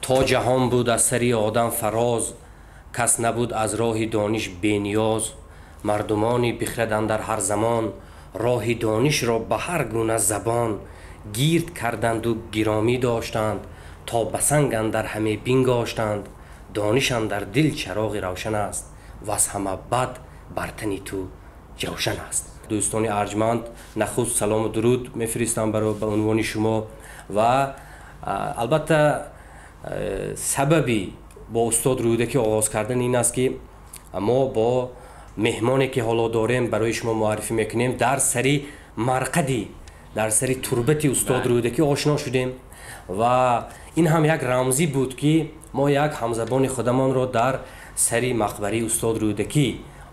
То ҷаҳон буд аз сари одам фароз, кас набуд аз роҳи дониш бениёз. Мардумони бихрад андар ҳар замон, роҳи донишро ба ҳар гуна забон гирд карданду гиромӣ доштанд, то ба санг андар ҳаме бингоштанд. Дониш андар дил чароғи равшан аст, ва аз ҳама бад бар тани ту ҷавшан аст. Дӯстони арҷманд, нахуст салому дуруд мефиристам ба унвони шумо ва албатта сабаби бо устод Рӯдакӣ оғоз кардан ин аст, ки мо бо меҳмоне, ки ҳоло дорем, барои шумо муаррифӣ мекунем, дар сари марқади, дар сари турбати устод Рӯдакӣ ошно шудем ва ин ҳам як рамзӣ буд, ки мо як ҳамзабони худамонро дар сари мақбараи устод Рӯдакӣ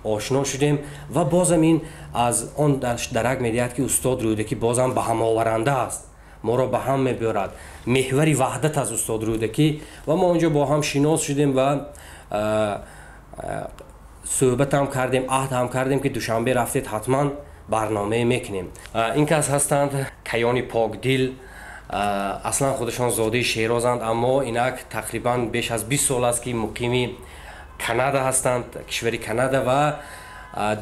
ошно шудем ва бозам ин аз он дарак медиҳад, ки устод Рӯдакӣ бозам ба ҳамоваранда аст, моро ба ҳам мебиёрад, меҳвари ваҳдат аз устод Рӯдакӣ. Ва мо онҷо бо ҳам шинос шудем ва суҳбатам кардем, аҳд ҳам кардем, ки Душанбе рафтед, ҳатман барномае мекунем. Ин кас ҳастанд Каёни Покдил. Аслан худашон зодаи Шерозанд, аммо инак тақрибан беш аз 20 сол аст, ки муқими Канада ҳастанд, кишвари Канада, ва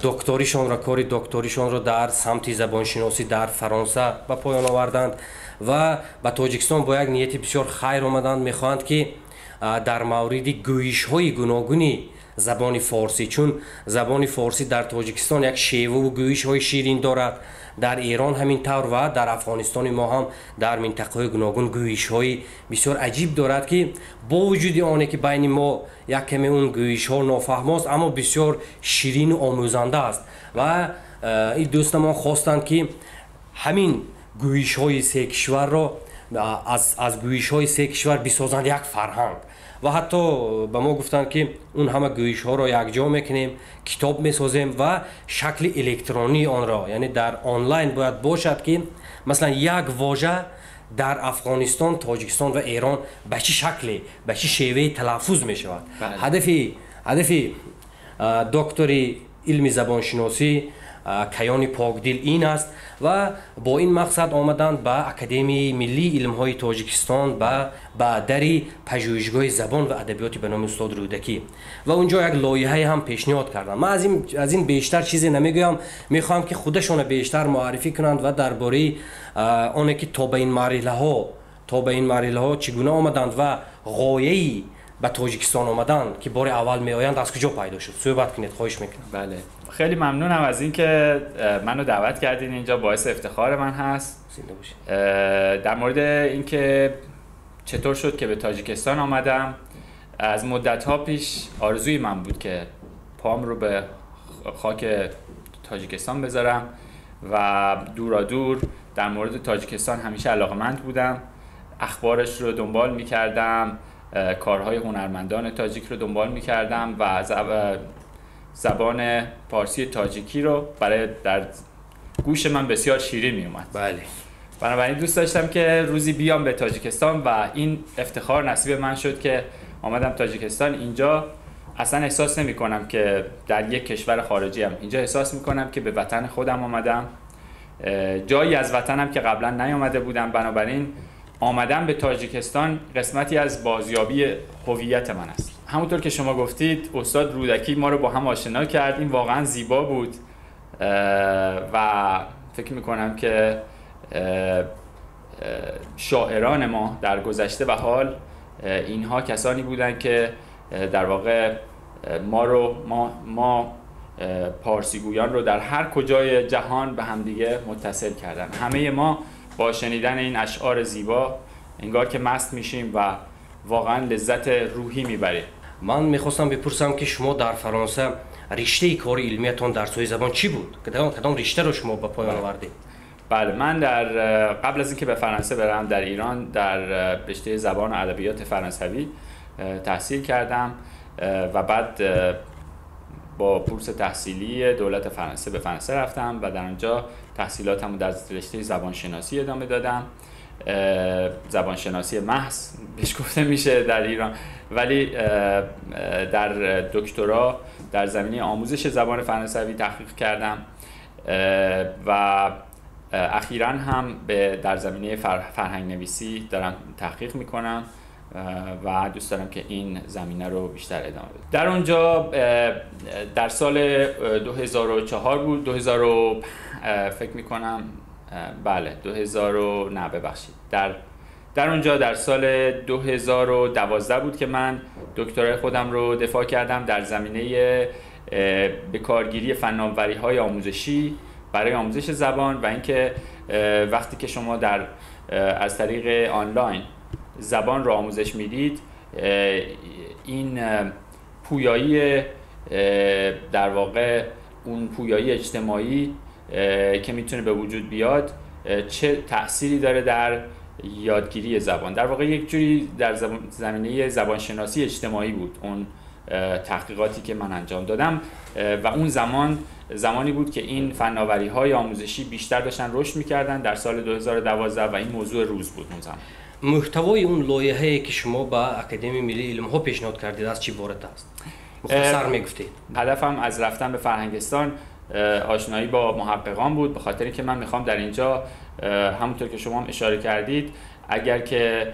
докторишонро, кори докторишонро дар самти забоншиносӣ дар Фаронса ба поён оварданд ва ба Тоҷикистон бо як нияти бисёр хайр омаданд. Мехоҳанд, ки дар мавриди гӯишҳои гуногуни забони форсӣ, чун забони форсӣ дар Тоҷикистон як шеваву гӯишҳои ширин дорад, дар Эрон ҳамин тавр ва дар Афғонистони мо ҳам дар минтақаҳои гуногун гӯишҳои бисёр аҷиб дорад, ки бо вуҷуди оне ки байни мо як каме он гӯишҳо нофаҳмост, аммо бисёр ширину омӯзанда аст. Ва ин дӯстамон хостанд, ки ҳамин гӯишҳои се кишварро, аз гӯишҳои се кишвар бисозанд як фарҳанг. Ва ҳатто ба мо гуфтанд, ки он ҳама гӯишҳоро якҷо мекунем, китоб месозем ва шакли электронии онро, яъне дар онлайн бояд бошад, ки масалан як вожа дар Афғонистон, Тоҷикистон ва Эрон ба чӣ шакле, ба чӣ шеваи талаффуз мешавад. Ҳадафи доктори илми забоншиносӣ Каёни Покдил ин аст ва бо ин мақсад омаданд ба Академияи миллии илмҳои Тоҷикистон, ба дари пажӯҳишгоҳи забон ва адабиёти ба номи устод Рӯдакӣ, ва унҷо як лоиҳае ҳам пешниҳод карданд. Ман аз ин бештар чизе намегӯям, мехоҳам, ки худашона бештар муаррифӣ кунанд ва дар бораи оне ки то ба ин марҳилаҳо чӣ гуна омаданд ва ғояи ба Тоҷикистон омадан, ки бори аввал меоянд, аз куҷо пайдо шуд, суҳбат кунед, хоҳиш мекунам. Бале, хеле мамнунам аз اینکه منو دعوت کردین اینجا، باعث افتخار من هست. در مورد اینکه چطور شد که به تاجیکستان آمدم، از مدت ها پیش آرزوی من بود که پام رو به خاک تاجیکستان بذارم و دورا دور در مورد تاجیکستان همیشه علاقمند بودم، اخبارش رو دنبال میکردم، کارهای هنرمندان تاجیک رو دنبال میکردم و زبان پارسی تاجیکی رو برای در گوش من بسیار شیرین میومد. بنابراین دوست داشتم که روزی بیام به تاجیکستان و این افتخار نصیب من شد که آمدم تاجیکستان. اینجا اصلا احساس نمی کنم که در یک کشور خارجی ام. اینجا احساس می کنم که به وطن خودم آمدم، جایی از وطنم که قبلا نیامده بودم. بنابراین آمدن به تاجیکستان قسمتی از بازیابی هویت من است. همونطور که شما گفتید، استاد رودکی ما رو با هم آشنا کرد. این واقعا زیبا بود و فکر میکنم که شاعران ما در گذشته و حال، اینها کسانی بودند که در واقع ما رو ما پارسیگویان رو در هر کجای جهان به همدیگه متصل کردن. همه ما با شنیدن این اشعار زیبا انگار که مست میشیم و واقعا لذت روحی میبریم. Ман мехостам бипурсам, ки шумо дар Фаронса риштаи кори илмиятон дар соҳаи забон чӣ буд? Кадом риштаро шумо ба поён овардед? بله، من در قبل از اینکه به فرانسه برم، در ایران در رشته زبان و ادبیات فرانسوی تحصیل کردم و بعد با بورس تحصیلی دولت فرانسه به فرانسه رفتم و در آنجا تحصیلاتم در رشته زبانشناسی ادامه دادم. زبانشناسی محض بهش گفته میشه در ایران، ولی در دکترا در زمینه آموزش زبان فرانسوی تحقیق کردم و اخیرا هم در زمینه فرهنگ نویسی دارم تحقیق میکنم. و دوست دارم که این زمینه رو بیشتر ادامه بدم. در اونجا در سال 2004 بود، 2000 فکر میکنم، بله 2000، نه ببخشید، در اونجا در سال 2012 بود که من دکترای خودم رو دفاع کردم در زمینه به کارگیری فناوری‌های آموزشی برای آموزش زبان و اینکه وقتی که شما در از طریق آنلاین زبان رو آموزش میدید، این پویایی، در واقع اون پویایی اجتماعی که میتونه به وجود بیاد چه تأثیری داره در یادگیری زبان. در واقع یک جوری در زمینه زبانشناسی اجتماعی بود اون تحقیقاتی که من انجام دادم و اون زمان زمانی بود که این فناوری‌های آموزشی بیشتر داشتن رشد می‌کردن در سال 2012 و این موضوع روز بود اون زمان. محتوای اون لایحه‌ای که شما به اکادمی ملی علم‌ها پیشنهاد کردید از چی عبارت است؟ مختصر می‌گفتید. هدفم از رفتن به فرهنگستان آشنایی با محققان بود، به خاطر اینکه من می‌خوام در اینجا همونطور که شما هم اشاره کردید اگر که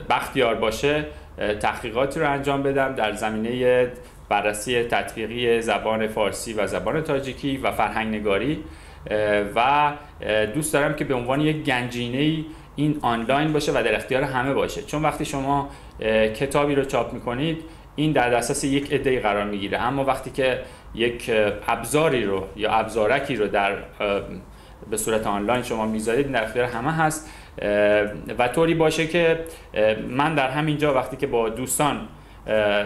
بختیار باشه تحقیقاتی رو انجام بدم در زمینه بررسی تطبیقی زبان فارسی و زبان تاجیکی و فرهنگ‌نگاری و دوست دارم که به عنوان یک گنجینه‌ای این آنلاین باشه و در اختیار همه باشه، چون وقتی شما کتابی رو چاپ می‌کنید این در دسترس یک عده‌ای قرار می‌گیره، اما وقتی که یک ابزاری رو یا ابزارکی رو در به صورت آنلاین شما می‌ذارید در اختیار همه هست و طوری باشه که من در همینجا وقتی که با دوستان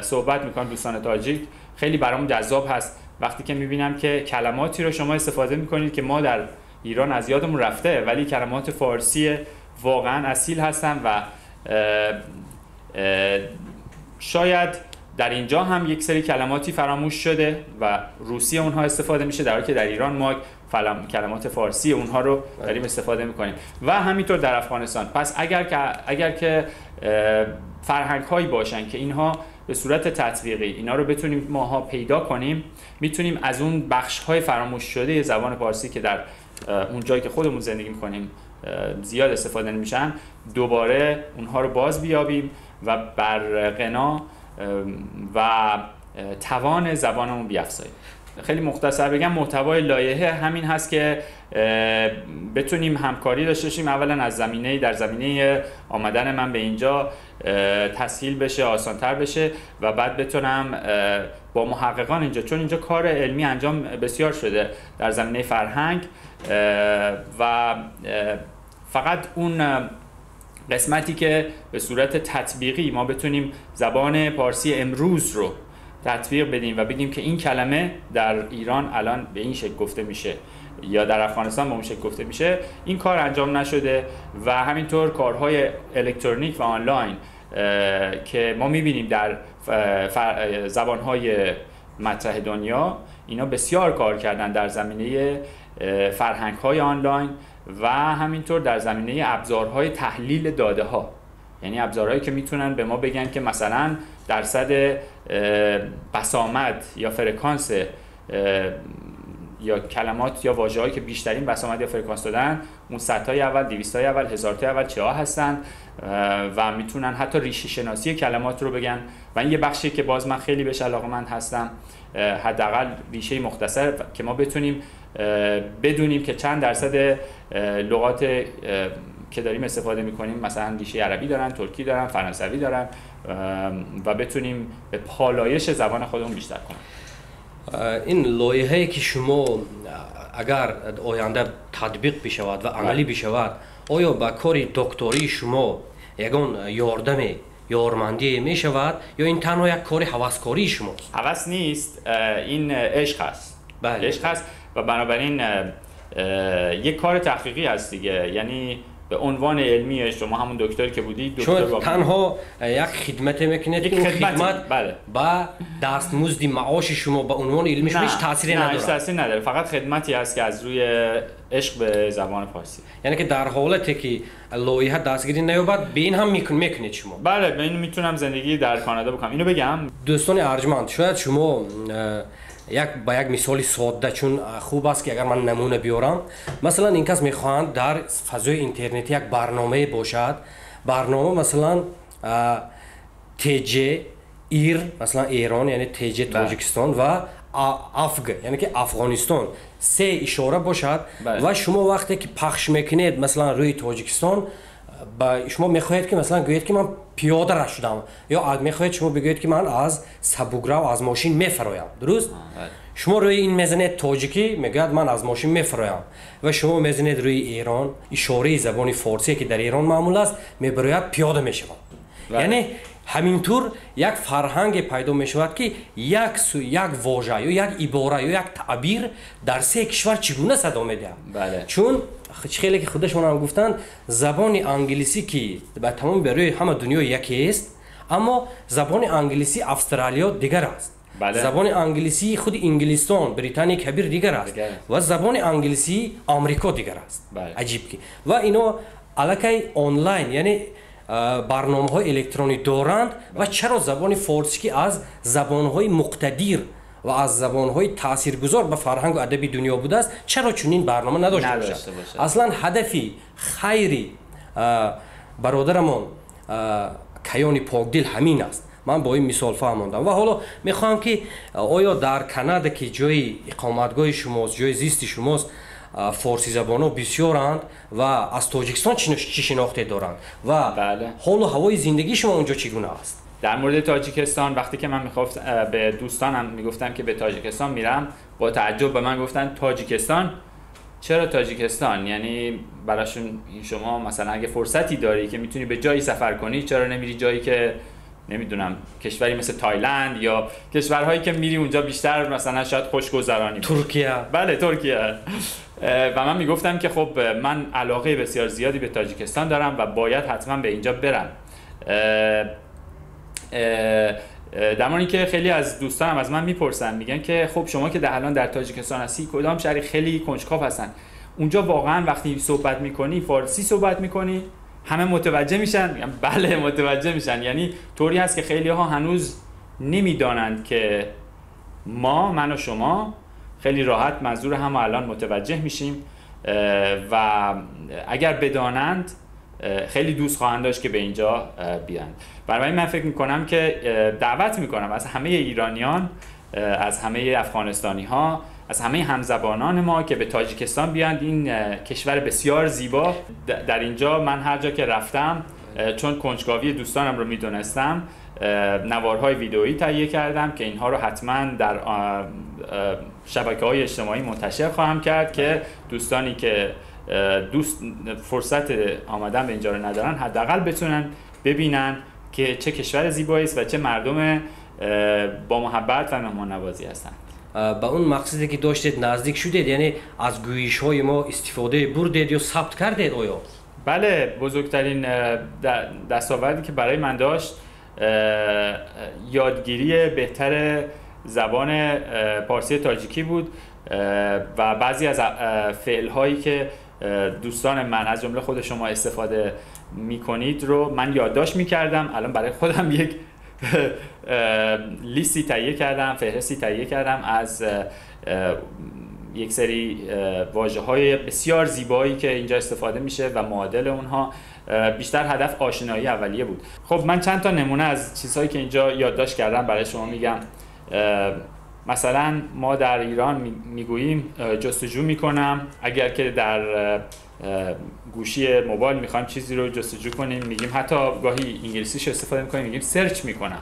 صحبت می‌کنم، دوستان تاجیک، خیلی برام جذاب هست وقتی که می‌بینم که کلماتی رو شما استفاده می‌کنید که ما در ایران از یادمون رفته ولی کلمات فارسی واقعا اصیل هستن و شاید در اینجا هم یک سری کلماتی فراموش شده و روسی اونها استفاده میشه، در حالی که در ایران ما کلمات فارسی اونها رو داریم استفاده میکنیم و همینطور در افغانستان. پس اگر که فرهنگ هایی باشن که اینها به صورت تطبیقی اینا رو بتونیم ماها پیدا کنیم، میتونیم از اون بخش های فراموش شده زبان فارسی که در اون جایی که خودمون زندگی میکنیم زیاد استفاده نمیشن دوباره اونها رو باز بیابیم و بر غنا و توان زبانمون بیافزاییم. خیلی مختصر بگم محتوای لایحه همین هست که بتونیم همکاری داشته باشیم، اولا از زمینه در زمینه آمدن من به اینجا تسهیل بشه، آسان‌تر بشه و بعد بتونم با محققان اینجا، چون اینجا کار علمی انجام بسیار شده در زمینه فرهنگ و فقط اون قسمتی که به صورت تطبیقی ما بتونیم زبان پارسی امروز رو تطبیق بدیم و بگیم که این کلمه در ایران الان به این شکل گفته میشه یا در افغانستان به اون شکل گفته میشه، این کار انجام نشده و همینطور کارهای الکترونیک و آنلاین که ما میبینیم در زبانهای مطرح دنیا اینا بسیار کار کردن در زمینه فرهنگ‌های آنلاین و همینطور در زمینه ابزارهای تحلیل داده ها، یعنی ابزارهایی که میتونن به ما بگن که مثلا درصد بسامد یا فرکانس یا کلمات یا واژه‌هایی که بیشترین بسامد یا فرکانس دادن اون 100 تای اول، 200 تای اول، 1000 تای اول چه ها هستن و میتونن حتی ریشه شناسی کلمات رو بگن و این یه بخشی که باز من خیلی بهش علاقه‌مند هستم، حداقل ریشه مختصر که ما بتونیم بدونیم که چند درصد لغات که داریم استفاده میکنیم مثلا ریشه عربی دارن، ترکی دارن، فرانسوی دارن و بتونیم به پالایش زبان خودمون بیشتر کنیم. این لایحه‌ای که شما اگر آینده تطبیق بشود و عملی بشود، آیا با کار دکتری شما یگان یاردم یارمندی می شود یا این تنها یک کار هوسکاری شماست؟ هوس نیست، این عشق است. بله. عشق است و بنابراین یک کار تحقیقی هست دیگه، یعنی به عنوان علمی شما همون دکتر که بودید، دکتر شما تنها یک خدمت میکنید که خدمت بله. با دستمزد معاش شما به عنوان علمی شما هیچ تأثیری نداره. نه، تأثیری نداره، فقط خدمتی هست که از روی عشق به زبان فارسی. یعنی که در حالتی که لایحه دستگیری نیابد به این هم میکنید شما؟ بله، به این میتونم زندگی در کانادا بکنم. اینو بگم دوستان ارجمند، شاید شما یک با یک مثال ساده، چون خوب است که اگر من نمونه بیارم، مثلا این کس میخواهند در فضای اینترنتی یک برنامه باشد، برنامه مثلا ТЖ ИР, масалан, Эрон, яъне ТЖ Тоҷикистон ва АФГ, яъне ки Афғонистон, се ишора бошад. Ва шумо вақте ки пахш мекунед, масалан, рӯи Тоҷикистон, ба шумо мехоҳед, ки масалан гӯед, ки ман пиёда ра шудам, ё мехоҳед шумо бигӯед, ки ман аз сабукрав аз мошин мефароям, дуруст? Шумо рӯи ин мезанед, тоҷикӣ мегӯяд, ман аз мошин мефароям, ва шумо мезанед рӯи Эрон, ишораи забони форсие, ки дар Эрон маъмул аст, мебарояд, пиёда мешавам. Яъне ҳамин тур як фарҳанге пайдо мешавад, ки як вожа ё як ибора ё як таъбир дар се кишвар чӣ гуна садо медиҳад. Чун чӣ хеле ки худашонам гуфтанд, забони англисӣ, ки ба тамоми барои ҳама дунё якест, аммо забони англисии Австралиё дигар аст, забони англисии худи Инглистон, Британияи Кабир дигар аст ва забони англисии Амрико дигар аст. Аҷиб ки ва ино аллакай онлайн, яъне барномаҳои электронӣ доранд. Ва чаро забони форсӣ, ки аз забонҳои муқтадир ва аз забонҳои таъсиргузор ба фарҳангу адаби дунё будааст, чаро чунин барнома надошта бошад? Аслан ҳадафи хайри бародарамон Каёни Покдил ҳамин аст. Ман бо ин мисол фаҳмондам ва ҳоло мехоҳам, ки оё дар Канада, ки ҷои иқоматгоҳи шумост, ҷои зисти шумост, форсизабонҳо бисёранд ва аз Тоҷикистон чӣ шинохте доранд ва ҳолу ҳавои зиндагии шумо онҷо чӣ гуна аст? در مورد تاجیکستان، وقتی که من میخواست به دوستانم میگفتم که به تاجیکستان میرم، با تعجب به من گفتن تاجیکستان؟ چرا تاجیکستان؟ یعنی براشون شما مثلا اگه فرصتی داری که میتونی به جایی سفر کنی، چرا نمیری جایی که نمیدونم کشوری مثل تایلند یا کشورهایی که میری اونجا بیشتر مثلا شاید خوشگذرانی؟ ترکیه. بله، ترکیه. و من میگفتم که خب من علاقه بسیار زیادی به تاجیکستان دارم و باید حتما به اینجا برم. در مورد که خیلی از دوستانم از من میپرسن، میگن که خب شما که در الان در تاجیکستان هستی، کدام شهری؟ خیلی کنجکاو هستن. اونجا واقعا وقتی صحبت میکنی، فارسی صحبت میکنی، همه متوجه میشن؟ میگم بله، متوجه میشن. یعنی طوری هست که خیلی ها هنوز نمیدانند که ما، من و شما خیلی راحت منظور هم الان متوجه میشیم و اگر بدانند خیلی دوست خواهند داشت که به اینجا بیان. برای من فکر میکنم که دعوت میکنم از همه ایرانیان، از همه افغانستانی ها، از همه همزبانان ما که به تاجیکستان بیاند. این کشور بسیار زیبا. در اینجا من هر جا که رفتم، چون کنجکاوی دوستانم رو میدونستم، نوارهای ویدئویی تهیه کردم که اینها رو حتما در شبکه‌های اجتماعی منتشر خواهم کرد که دوستانی که دوست فرصت آمدن به اینجا رو ندارن، حداقل بتونن ببینن که چه کشور زیبایی است و چه مردم با محبت و مهمان نوازی هستند. Ба он мақсаде, ки доштед, наздик шудед, яъне аз гӯишҳои мо истифода бурдед ё сабт кардед оё? بله، بزرگترین دستاوردی که برای من داشت یادگیری بهتر زبان پارسی تاجیکی بود و بعضی از فعل هایی که دوستان من از جمله خود شما استفاده میکنید رو من یادداشت میکردم. الان برای خودم یک لیستی تهیه کردم، فهرستی تهیه کردم از یک سری واژه های بسیار زیبایی که اینجا استفاده میشه و معادل اونها. بیشتر هدف آشنایی اولیه بود. خب من چند تا نمونه از چیزهایی که اینجا یادداشت کردم برای شما میگم. مثلا ما در ایران میگوییم جستجو میکنم. اگر که در گوشی موبایل میخوایم چیزی رو جستجو کنیم، میگیم، حتی گاهی انگلیسیش استفاده میکنیم، میگیم search میکنم.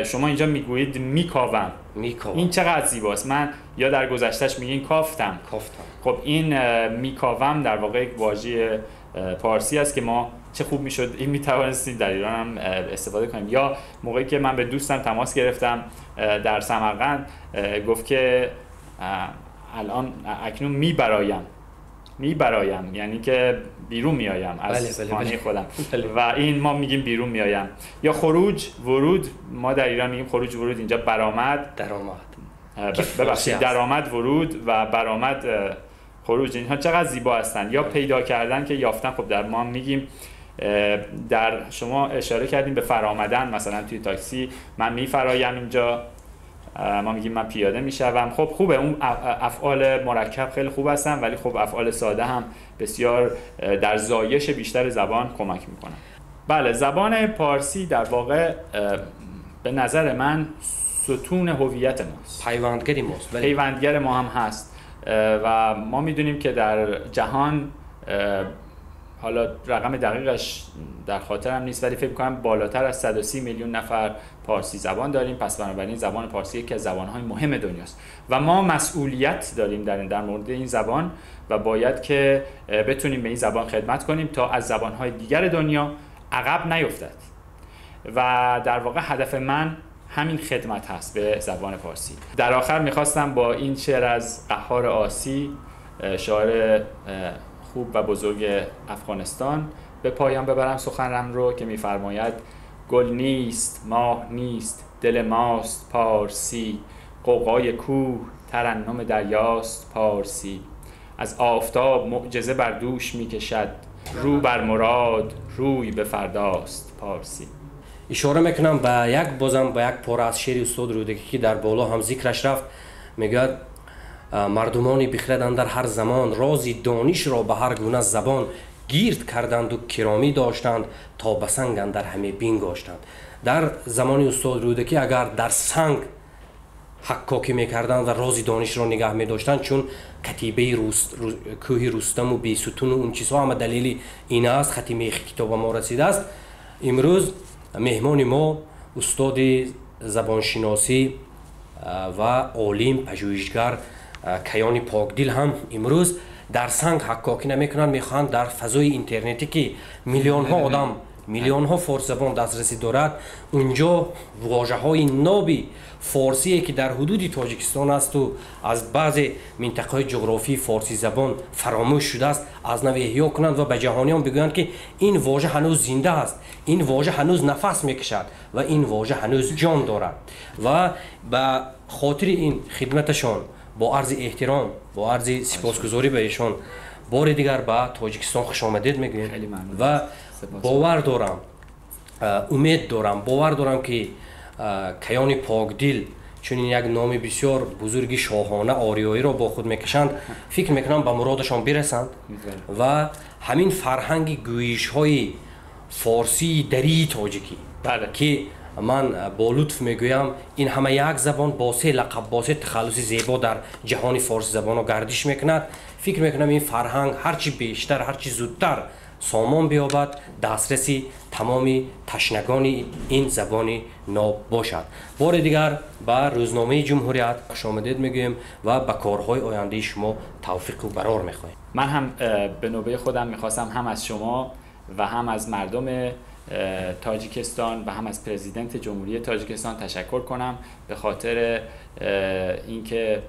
شما اینجا میگویید میکاوم. میکاوم. این چقدر زیباست. من یا در گذشتهش میگین کافتم. کافتم. خب این میکاوم در واقع یک واژه پارسی است که ما چه خوب میشد این میتوانستیم در ایران هم استفاده کنیم. یا موقعی که من به دوستم تماس گرفتم در سمرقند، گفت که الان اکنون میبرایم. میبرایم یعنی که بیرون میایم از خانه خودم. و این ما میگیم بیرون میایم. یا خروج ورود، ما در ایران میگیم خروج ورود، اینجا برآمد درآمد، ببخشید درآمد ورود و برآمد خروج. اینها چقدر زیبا هستند. یا پیدا کردن که یافتن، خب در ما میگیم. در شما اشاره کردیم به فرآمدن، مثلا توی تاکسی من میفرایم، اینجا ما میگیم من پیاده میشوم. خب خوبه، اون افعال مرکب خیلی خوب هستن، ولی خب افعال ساده هم بسیار در زایش بیشتر زبان کمک میکنن. بله، زبان پارسی در واقع به نظر من ستون هویت ماست، پیوندگر ماست، پیوندگر ما هم هست و ما میدونیم که در جهان، حالا رقم دقیقش در خاطرم نیست ولی فکر می‌کنم بالاتر از 130 میلیون نفر پارسی زبان داریم. پس بنابراین زبان پارسی یکی از زبان‌های مهم دنیاست و ما مسئولیت داریم در مورد این زبان و باید که بتونیم به این زبان خدمت کنیم تا از زبان‌های دیگر دنیا عقب نیفتد و در واقع هدف من همین خدمت هست به زبان پارسی. در آخر می‌خواستم با این شعر از قهار آسی، شاعر خوب و بزرگ افغانستان، به پایان ببرم سخنم رو که می‌فرماید: گل نیست، ماه نیست، دل ماست پارسی، قوقای کوه ترنم دریاست پارسی، از آفتاب معجزه بر دوش می‌کشد، رو بر مراد روی به فرداست پارسی. اشاره میکنم به یک بازم به یک پاره از شعر استاد رودکی که در بالا هم ذکرش رفت. میگوید: مردمانی بخرد در هر زمان، رازی دانش را به هر گونه زبان، گیرد کردند و کرامی داشتند، تا به سنگ اندر همه بینگاشتند. در زمان استاد رودکی اگر در سنگ حکاکی میکردند و رازی دانش را نگه میداشتند، چون کتیبه کوه رستم و بیستون و اون چیزها همه دلیل این است، خطی میخ کتاب ما رسیده است. امروز مهمان ما استاد زبانشناسی و عالم پژوهشگر کیان پاکدل هم امروز در سنگ حکاکی نمیکنند، میخواهند در فضای اینترنتی که میلیون ها آدم، میلیون ها فارس زبان دسترسی دارد، اونجا واژه های نابی فارسی که در حدود تاجیکستان است و از بعض منطقه جغرافی فارسی زبان فراموش شده است، از نو احیا کنند و به جهانیان بگویند که این واژه هنوز زنده است، این واژه هنوز نفس میکشد و این واژه هنوز جان دارد. و به خاطر این خدمتشان با عرض احترام، با عرض سپاسگزاری به ایشان، بار دیگر به تاجیکستان خوش آمدید میگوییم و باور دارم، امید دارم، باور دارم که کیان پاکدل چون یک نام بسیار بزرگ شاهانه آریایی را با خود میکشند، فکر میکنم به مرادشان برسند و همین فرهنگ گویش های فارسی دری تاجیکی که من با لطف میگویم این همه یک زبان با سه لقب، با سه تخلص زیبا در جهان فارسی زبان گردش میکند. فکر میکنم این فرهنگ هرچی بیشتر، هرچی زودتر سامان بیابد، دسترسی تمام تشنگان این زبان ناب باشد. بار دیگر به روزنامه جمهوریت خوش آمدید میگویم و به کارهای آینده شما توفیق و برار میخواهیم. من هم به نوبه خودم میخواستم هم از شما و هم از مردم تاجیکستان و هم از پرزیدنت جمهوری تاجیکستان تشکر کنم به خاطر اینکه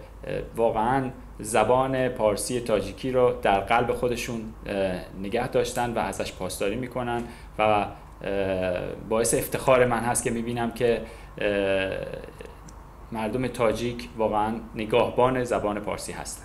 واقعاً زبان پارسی تاجیکی رو در قلب خودشون نگه داشتن و ازش پاسداری میکنن و باعث افتخار من هست که میبینم که مردم تاجیک واقعاً نگاهبان زبان پارسی هستن.